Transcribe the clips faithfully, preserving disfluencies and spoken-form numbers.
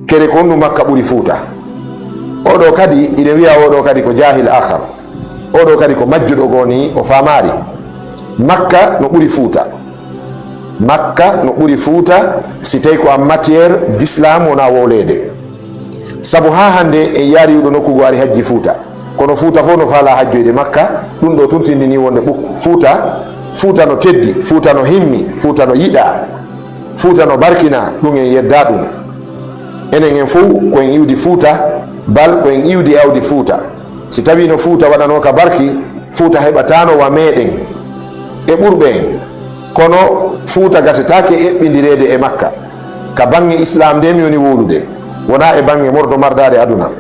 Kede ko honɗum Makka ɓuri Fuuta? Oɗo kadi, iɗen wi'a oɗo kadi ko jaahil aakhar. Oɗo kadi ko majjuɗo goni, o faamaali. Makka no ɓuri Fuuta. Makka no ɓuri Fuuta, si tawi ko en matière d'islam wona wowleede. Sabu haa hannde en yaari yuɗo nokku goo ari hajji Fuuta. Kono Fuuta fof no faalaa hajjoyde Makka, ɗum ɗo tun tindinii wonde ɓuk-, Fuuta, Fuuta no teddi, Fuuta no himmi, Fuuta no yiɗaa, Fuuta no barkinaa, ɗum en yeddaa ɗum. Enen en fof ko en iwdi Fuuta, bal ko en iwdi awdi Fuuta. Si tawii no Fuuta waɗanoo ka barki, Fuuta heɓataano wa meeɗen e ɓurɓe en. Kono Fuuta gasetaake eɓɓindireede e Makka. Ka baŋŋe Islaam nde mi woni wowlude, wonaa e baŋŋe mordo mardaade aduna.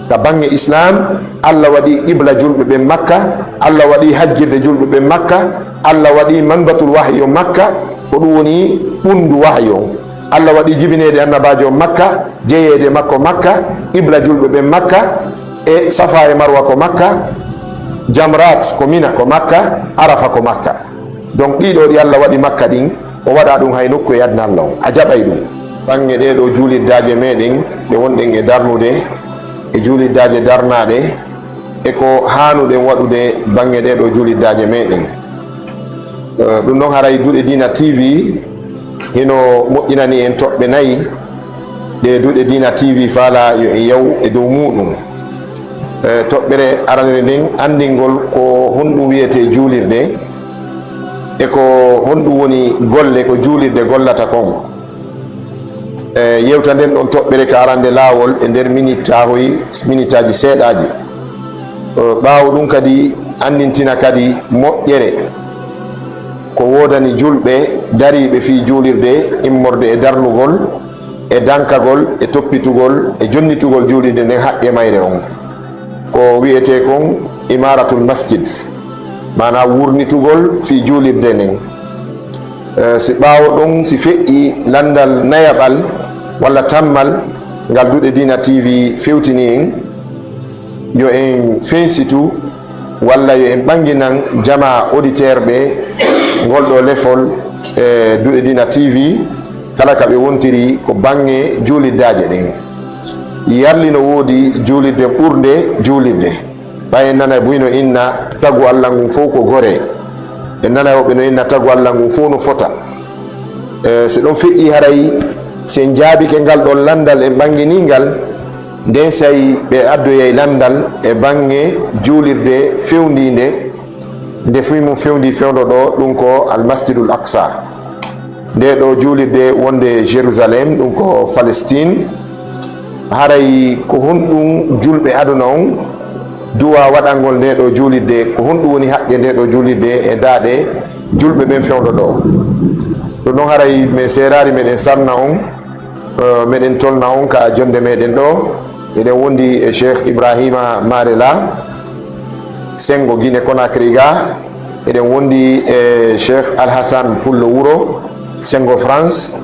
Ka baŋŋe Islaam, Alla waɗi qibla julɓe ɓen Makka, Alla waɗi hajjirde julɓe ɓen Makka, Alla waɗi manbatul wahyi on Makka, ko ɗum woni ɓunndu wahyi on. Alla waɗi jibineede annabaajo on Makka, jeyeede makko Makka, qibla julɓe ɓen Makka, e Safa e Marwa ko Makka, Jamrat ko Mina ko Makka, Arafa ko Makka. Donc, ɗiɗo ɗi Alla waɗi Makka ɗin, o waɗa ɗum hay nokku e aduna Alla on. A jaɓay ɗum. Baŋŋe ɗee ɗoo juulirdaaje meeɗen ɗe wonɗen e darnude, e juulirdaaje darnaaɗe, e ko haanuɗen waɗude baŋŋe ɗee ɗoo juulirdaaje meeɗen. Eh, ɗum ɗon haray Duɗe Diina T V hino moƴƴinani en toɓɓe nayi ɗe Duɗe Diina T V faala yo en yaw e dow muuɗum. Eh, toɓɓere aranere nden anndingol ko honɗum wiyetee juulirde e ko honɗum woni golle ko juulirde gollata kon. E yewta nden ɗon toɓɓere ka arande laawol e nder minitaahoy, minitaaji seeɗaaji. Ɓaawo ɗum kadi anndintina kadi moƴƴere ko woodani julɓe dariiɓe fii juulirde immorde e darnugol, e dankagol, e toppitugol, e jonnitugol juulirde nden haqqe mayre on. Ko wi'etee kon imaaratul masjid, maanaa wurnitugol fii juulirde nden. Eh, si ɓaawo ɗon, si feƴƴi lanndal nayaɓal walla tammal ngal Duɗe Diina T V fewtini en, yo en fensitu walla yo en ɓannginan jamaa auditeur ɓe ngol ɗoo lefol, eh, Duɗe Diina T V, kala ka ɓe wontiri ko baŋŋe juulirdaaje ɗen. Yarli no woodi juulirde ɓurnde juulirde. Ɓay en nanay buy no inna tagu Alla ngun fow ko gore. En nanay woɓɓe no inna tagu Alla ngun fow no fota. E, si ɗon feƴƴi haray, si en jaabike ngal ɗon lanndal, en ɓannginii ngal, nden say ɓe addoyay lanndal e baŋŋe juulirde fewndiinde, nde fii mum fewndii fewndo ɗoo, ɗum ko Al Masjidul Aqsa. Nde ɗoo juulirde wonde Jérusalem, ɗum ko Palestine. Haray ko honɗum julɓe aduna on duwa waɗangol nde ɗoo juulirde? Ko honɗum woni haqqe nde ɗoo juulirde e daaɗe julɓe ɓen fewndo ɗoo? Ɗum ɗon haray men seeraali meɗen sarna on, eh, meɗen tolna on ka jonnde meɗen ɗoo. Eɗen wondi e Cheikh Ibrahima Marela, Senngo Guinée Conakry ga. Eɗen wondi e Cheikh Alhassan Pullo Wuro, Senngo France,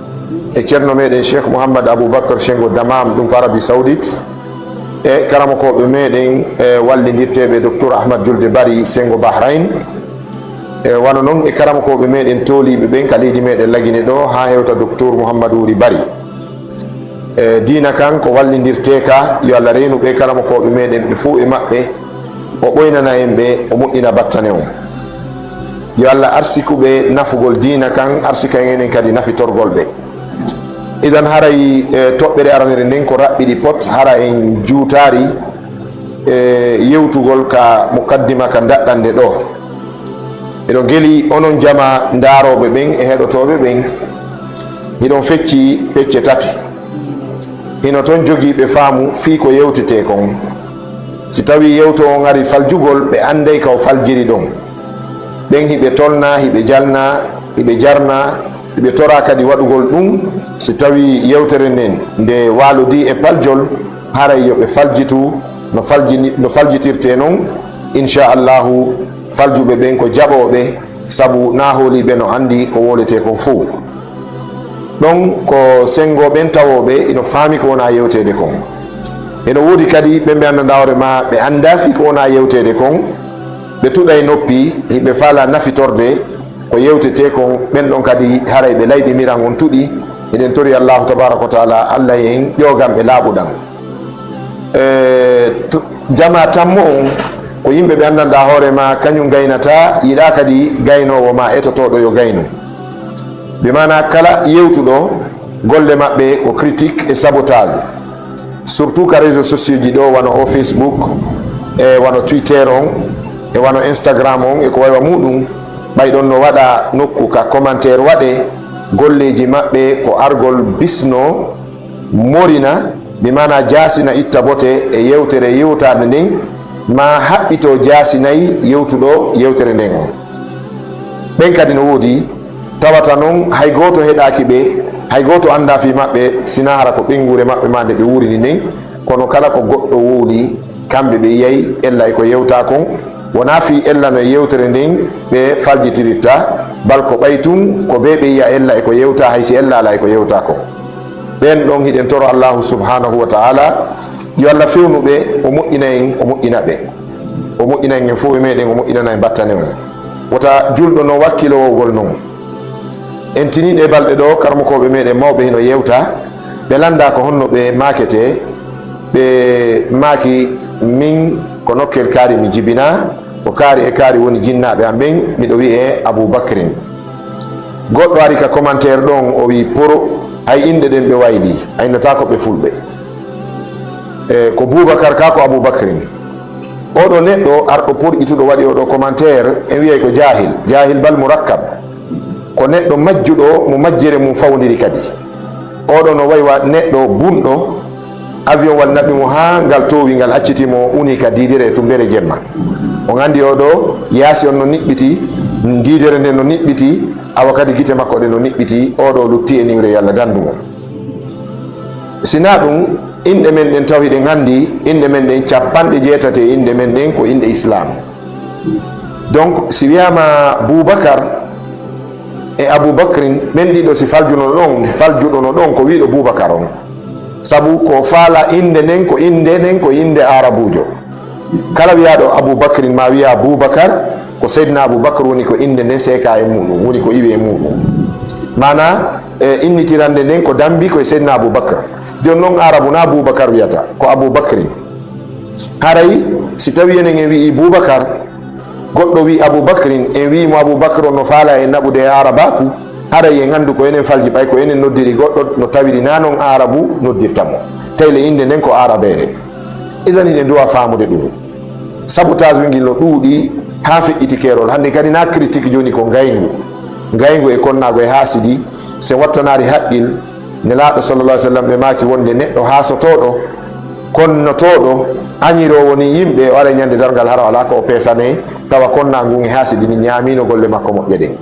e ceerno meɗen Cheikh Mouhammad Aboubacar, Senngo Dammam, ɗum ko Arabie Saoudite, e karamokooɓe meɗen, e wallindirteeɓe Docteur Ahmad Julde Bari, Senngo Bahrain, e wano non e karamokooɓe meɗen tooliiɓe ɓen ka leydi meɗen Lagine ɗoo, haa hewta Docteur Mouhammad Wuri Bari. E, diina kan ko wallindirtee ka, yo Alla reenu ɓee karamokooɓe meɗen ɓe fow e maɓɓe, o ɓoynana en ɓe, o moƴƴina battane on. Yo Alla arsiku ɓe nafugol diina kan, arsika en enen kadi nafitorgol ɓe. Idan haray, e, toɓɓere aranere nden ko raɓɓiɗi pot, hara en juutaari, e, yewtugol ka mukaddima ka daɗɗande ɗoo. Miɗo geli onon jama ndaarooɓe ɓen e heɗotooɓe ɓen, hiɗon fecci pecce tati. Hino ton jogiiɓe faamu fii ko yewtetee kon. Si tawii yewto on ari faljugol, ɓe annday ka o faljiri ɗon. Ɓen hiɓe tolna, hiɓe jalna, hiɓe jarna, hiɓe toraa kadi waɗugol ɗum. Si tawii yewtere nden nde waalodii e paljol, haray yo ɓe faljitu no faljini-, no faljitirtee non. Insha Allahu, faljuɓe ɓen ko jaɓooɓe, sabu naa hooliiɓe no anndi ko wowletee kon fow. Ɗon ko senngo ɓen tawooɓe ino faami ko wonaa yewteede kon. Ino woodi kadi ɓen ɓe anndanɗaa hoore maa, ɓe anndaa fii ko wonaa yewteede kon, ɓe tuɗay noppi, hiɓe faalaa nafitorde ko yewtetee kon, ɓen ɗon kadi haray ɓe layɓiniran on tuɗi, Hiɗen tori Allahu tabaraka wa taala, Allah en ƴooganɓe laaɓuɗan. E, to, jama tammo on, ko yimɓe ɓe anndanɗaa hoore ma, kañum gaynata, yiɗaa kadi gaynoowo ma etotooɗo yo gaynu. Bi maana kala yewtuɗo, golle maɓɓe ko critique e sabotage. Surtout ka réseaux sociaux ji ɗo, wano o Facebook, e wano Twitter on, e wano Instagram on, e ko waywa muɗum, ɓay ɗon no waɗa nokku ka commentaire waɗe, golleeji maɓɓe ko argol bisno, morina, bi maana jaasina itta bote e yewtere yewtaande nden, ma haɓɓito jaasinay yewtuɗo yewtere nden on. Ɓen kadi no woodi, tawata non hay gooto heɗaaki ɓe, hay gooto anndaa fii maɓɓe, sinaa hara ko ɓeynguure maɓɓe maa nde ɓe wuurini nden, kono kala ko goɗɗo wowli, kamɓe ɓe yiyay ella e ko yewtaa kon, wonaa fii ella no e yewtere nden ɓe faljitiritta, bal ko ɓay tun ko ɓe ɓe yiya ella e ko yewtaa, hay si ella alaa e ko yewtaa kon. Ɓen ɗon hiɗen toro Allahu subhanahu wa ta'ala, yo Allah fewnu ɓe, o moƴƴina en, o moƴƴina ɓe. O moƴƴina en fof e meɗen, o moƴƴinana en battane on. Wota julɗo no wakkilo wowgol non. En tinii ɗee balɗe ɗo, karamokooɓe meɗen mawɓe hino yewta, ɓe lannda ko honno ɓe maakete, ɓe maaki, min ko nokkel kaari mi jibinaa, ko kaari e kaari woni jinnaaɓe am ɓen, miɗo wi'ee Abu Bakrin. Goɗɗo ari ka commentaire ɗon, o wi'i, poro, hay innde ɗen ɓe wayli, a innata ko ɓe fulɓe. E, ko Bubakar ka ko Abu Bakrin. Oɗo neɗɗo arɗo porƴituɗo waɗi oɗo commentaire, en wiyay ko jahil, jahil bal murakkab. Ko neɗɗo majjuɗo mo majjere mum fawndiri kadi. Oɗo no waywa neɗɗo bunɗo, avion wal naɓi mo haa ngal toowi, ngal acciti mo, uni ka diidere e tumbere jemma. On anndi oɗo yaasi on no niɓɓiti, diidere nden no niɓɓiti, awa kadi gite makko ɗen no niɓɓiti, oɗo lutti e niwre Yalla dandu mo. Sinaa ɗum, inɗe men ɗen taw hiɗen anndi, inɗe men ɗen capanɗe jeetati e inɗe men ɗen ko inɗe Islaam. Donc, si wiyaama Bubakar e Abu Bakrin, ɓen ɗiɗo si faljuno ɗon, si faljuɗono ɗon ko wiiɗo Bubakar on. Sabu ko faala innde nden, ko innde nden, ko innde Aarabuujo. Kala wiyaaɗo Abu Bakrin maa wiyaa Bubakar, ko Seydina Abu Bakr woni ko innde nden seeka e muuɗum, woni ko iwi e muuɗum. Maanaa, e, innitirande nden ko dambi ko e Seydina Abu Bakr. Jooni non Aarabu naa Bubakar wiyata, ko Abu Bakrin. Haray si tawii enen en wi'ii Bubakar, goɗɗo wi'i Abu Bakrin, en wi'i mo Abu Bakr on no faalaa en naɓude e Aarabaaku, haray en anndu ko enen falji, ɓay ko enen noddiri goɗɗo no tawiri naa non Aarabu noddirta mo. Tawi le innde nden ko Aarabeere. Isan hiɗen duwa faamude ɗum. Sabotage ngil no ɗuuɗi haa feƴƴiti keerol. Hannde kadi naa critique jooni ko ngayngu. Ngayngu e konnaagu e haasidi, si en wattanaali haqqil, Nelaaɗo sallallahu alaihi wasallam ɓe maaki wonde neɗɗo haasotooɗo, konnotooɗo, añiroowo ni yimɓe, o aray ñande darngal hara alaa ko o peesanee, tawa konnaagu ngun e haasidi ni ñaamiino golle makko moƴƴe ɗen.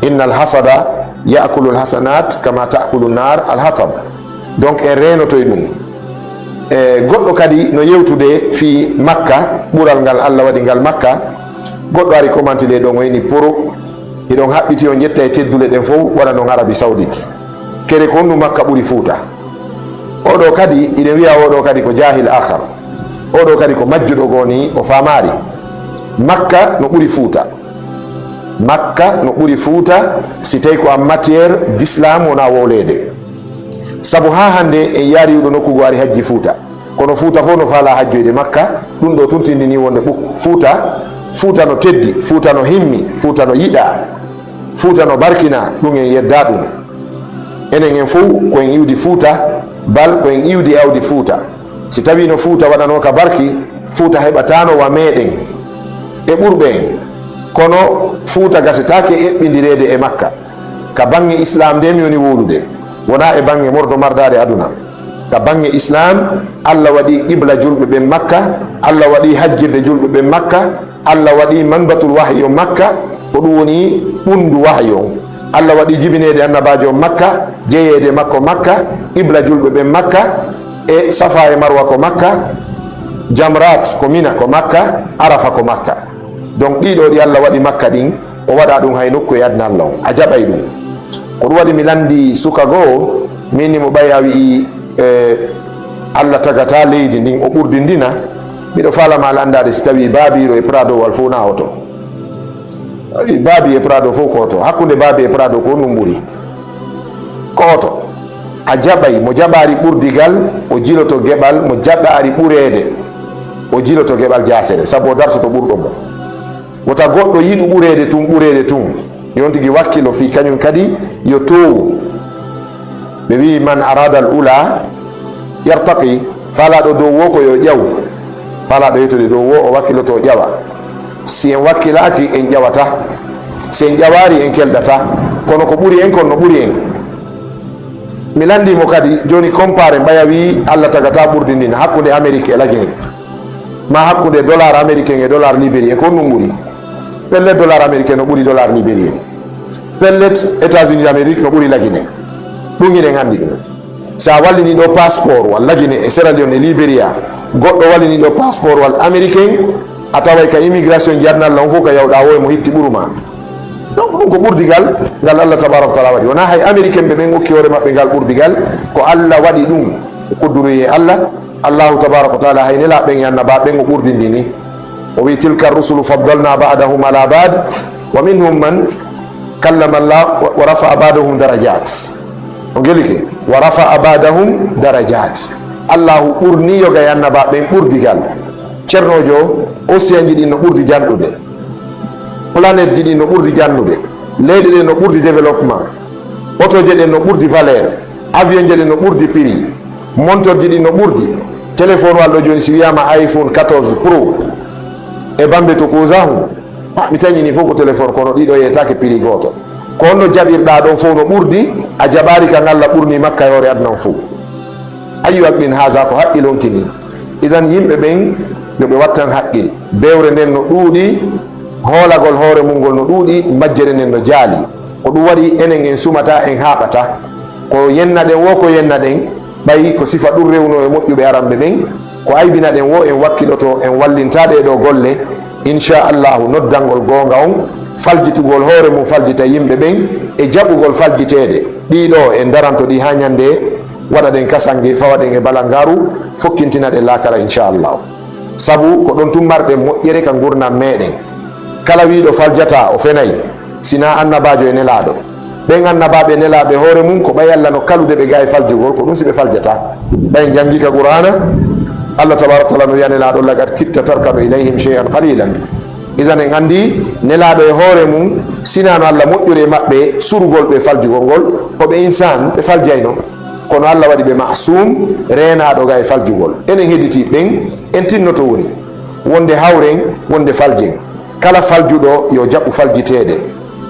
Innal hasada ya'kulul hasanat kama ta'kulun nar al hatab. Donc en reenotoy ɗum. E goɗɗo kadi no yewtude fii Makka, ɓural ngal Allah waɗi ngal Makka. Goɗɗo ari commenté ɗe ɗon, o inni poro, hiɗon haɓɓiti on ƴetta e teddule ɗen fof, waɗa non Arabie Saoudite. Kere ko honɗum Makka ɓuri Fuuta? Oɗo kadi, hiɗen wiya oɗo kadi ko jahil akhar. Oɗo kadi ko majjuɗo goo ni, o faamaali. Makka no ɓuri Fuuta. Makka no ɓuri Fuuta, si tawi ko en matière d'islam wona wowleede. Sabu haa hannde en yaari yuɗo nokku goo ari hajji Fuuta. Kono Fuuta fof no faalaa hajjoyde Makka, ɗum ɗo tun tindinii wonde ɓuk-, Fuuta, Fuuta no teddi, Fuuta no himmi, Fuuta no yiɗaa, Fuuta no barkinaa, ɗum en yeddaa ɗum. Enen en fof ko en iwdi Fuuta, bal ko en iwdi awdi Fuuta. Si tawiino Fuuta waɗanooka barki, Fuuta heɓataano wa meeɗen e ɓurɓe en. Kono Fuuta gasetaake eɓɓindireede e Makka. Ka baŋŋe Islaam nde mi woni wowlude, wonaa e baŋŋe mordo mardaade aduna. Ka baŋŋe Islaam, Allah waɗi qibla julɓe ɓen Makka, Allah waɗi hajjirde julɓe ɓen Makka, Allah waɗi manbatul wahyi on Makka, ko ɗum woni ɓunndu wahyi on. Allah waɗi jibineede annabaajo on Makka, jeyeede makko Makka, qibla julɓe ɓen Makka, e Safa e Marwa ko Makka, Jamrat ko Mina ko Makka, Arafa ko Makka. Donc ɗiɗo ɗi Allah waɗi Makka ɗin, o waɗa ɗum hay nokku e aduna Allah on. A jaɓay ɗum. Ko ɗum waɗi mi lanndi suka goo, mi inni mo ɓay a wi'i, e, Allah tagata leydi ndin, o ɓurdindina. Miɗo faala ma lanndaade si tawii Baabiiro e Prado wal fof na oto. Ayi, Baabi e Prado fof ko oto. Hakkunde Baabi e Prado ko honɗum ɓuri? Ko oto. A jaɓay mo jaɓaari ɓurdigal, o jiloto geɓal mo jaɓaari ɓureede, o jiloto geɓal jaasere, sabu o dartoto ɓurɗo mo. Wota goɗɗo yiɗu ɓureede tun, ɓureede tun, yo on tigi wakkilo fii kañun kadi yo toowu. Ɓe wi'i, "Man araada al ula yartaqi," faalaaɗo dow woo ko yo ƴaw. Faalaaɗo yettude dow woo, o wakkiloto ƴawa. Si en wakkilaaki, en ƴawata. Si en ƴawaari, en kelɗata. Kono ko ɓuri en kon no ɓuri en. Mi lanndii mo kadi, jooni compare, ɓaya wii Allah tagata ɓurdi ndin hakkunde Amerik e Lagine, maa hakkunde dollar américain e dollar libérien, ko honɗun ɓuri? Pellet, dollar américain no ɓuri dollar libérien. Pellet, États-Unis d'Amérique no ɓuri Lagine. Ɗun hiɗen anndi ɗun. Sa wallini ɗo passeport wal Lagine e Sierra Leone e Liberia, goɗɗo wallini ɗo passeport wal américain, a taway ka immigration jarnalla on fof ka yawɗa woo e mo hitti ɓuru ma. Donc ɗun ko ɓurdigal ngal Allah tabaraka wa taala waɗi. Wonaa hay américain ɓe ɓen okki hoore maɓɓe ngal ɓurdigal, ko Allah waɗi ɗun. Kudduru e Allah, Allahu tabaraka wa taala hay nelaaɓe ɓen e annabaaɓe ɓen o ɓurdindini. O wi'i, "Tilka rusulu faddalna ba'dahum ala ba'd, wa minhum man kallama Allah, wa, wa rafa'a ba'dahum darajat." O gelike, "Wa rafa'a ba'dahum darajat." Allahu ɓurni yoga e annabaaɓe ɓen ɓurdigal. Ceernoojo, océan ji ɗin no ɓurdi janɗude. Planète ji ɗin no ɓurdi janɗude. Leyɗe ɗen no ɓurdi développement. Otooje ɗen no ɓurdi valeur. Avion je ɗen no ɓurdi prix. Montor ji ɗin no ɓurdi. Téléphone wal ɗo jooni, si wi'aama iPhone quatorze Pro e Bambe to Kozahu, ah, mi tañini fof ko téléphone, kono ɗiɗo yeetaaki prix gooto. Ko honno jaɓirɗaa ɗon fof no ɓurdi, a jaɓaari ka ngalla ɓurni makka e hoore aduna on fof. Ayyu aqlin haza, ko haqqil honki ni? Idan yimɓe ɓen, yo ɓe wattan haqqil. Bewre nden no ɗuuɗi, hoolagol hoore mun ngol no ɗuuɗi, majjere nden no jaali. Ko ɗun waɗi enen en sumata, en haaɓata. Ko yenna ɗen woo ko yenna ɗen, ɓay ko sifa ɗun rewno e moƴƴuɓe aranɓe ɓen, ko aybina ɗen woo en wakkiloto, en wallinta ɗee ɗoo golle, insha Allahu, noddangol goonga on, faljitugol hoore mun faljita yimɓe ɓen, e jaɓugol faljiteede. Ɗii ɗoo en daranto ɗi haa ñande waɗa ɗen kasange, fawa ɗen e balangaaru, fokkintina ɗen laakara, insha Allahu. Sabu ko ɗon tun marɗen moƴƴere ka ngurndan meɗen. Kala wi'uɗo faljataa, o fenay, si naa annabaajo e nelaaɗo. Ɓen annabaaɓe e nelaaɓe hoore mun, ko ɓay Allah no kalude ɓe ga e faljugol, ko ɗun si ɓe faljataa. Ɓay en janngii ka Qur'aana, Allah tabaraka wa taala no wi'a nelaaɗo, "Laqad kitta tarkanu ilayhim shay'an qalilan." Idan en anndi nelaaɗo e hoore mun, si naa no Allah moƴƴori e maɓɓe surugol ɓe faljugol ngol, ko ɓe insaan, ɓe faljayno. Kono Allah waɗi ɓe ma'suum, reenaaɗo ga e faljugol. Enen hedditiiɓe ɓen, en tinnoto woni wonde hawren, wonde faljen. Kala faljuɗo yo jaɓu faljiteede.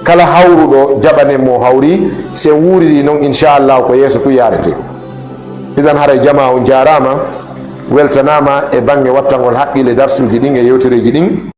Kala hawruɗo jaɓanen mo o hawri. Si en wuuririi non, insha Allahu, ko yeeso tun yaareten. Idan haray jamaa on jaaraama, weltanaama e baŋŋe wattangol haqqille darsuuji ɗin e yewtereeji ɗin.